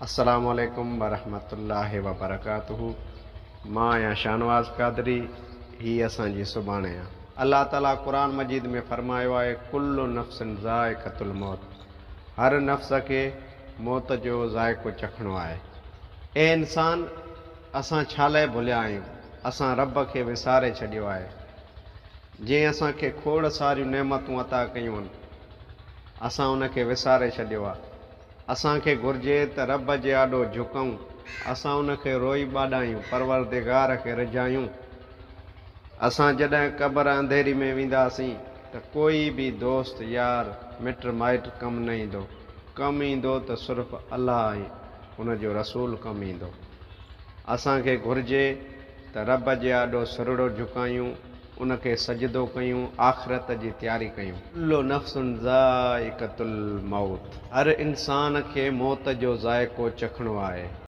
السلام عليڪم ورحمة الله وبرڪاته مان آهيان شاهنواز قادري هي اسان جي سڀاڻي آ. الله تعالي قرآن مجيد ۾ فرمايو آهي ڪل نفس ذائقة الموت هر نفس کي موت جو ذائقو چکڻو آهي. اي انسان اسان ڇا لئه ڀليا آهيون اسان رب کي وساري ڇڏيو آهي جنهن اسان کي کوڙ ساريون نعمتون عطا ڪيون آهن اسان ان کي وساري ڇڏيو آهي. اسان کي گهرجي ته رب جي آڏو جهڪون، اسان ان کي روئي ٻاڏايون، پروردگار کي رجهايون. اسان جڏهن قبر انڌيري ۾ وينداسين ته ڪوئي به دوست، يار، مٽ مائٽ ڪم نه ايندو. ڪم ايندو ته صرف الله ۽ ان جو رسول ڪم ايندو. اسان کي گهرجي ته رب جي آڏو سرڙو جهڪايون، ان کي سجدو ڪيون، آخرت جي تياري ڪيون. ڪل نفس ذائقة الموت هر انسان کي موت جو ذائقو چکڻو آهي.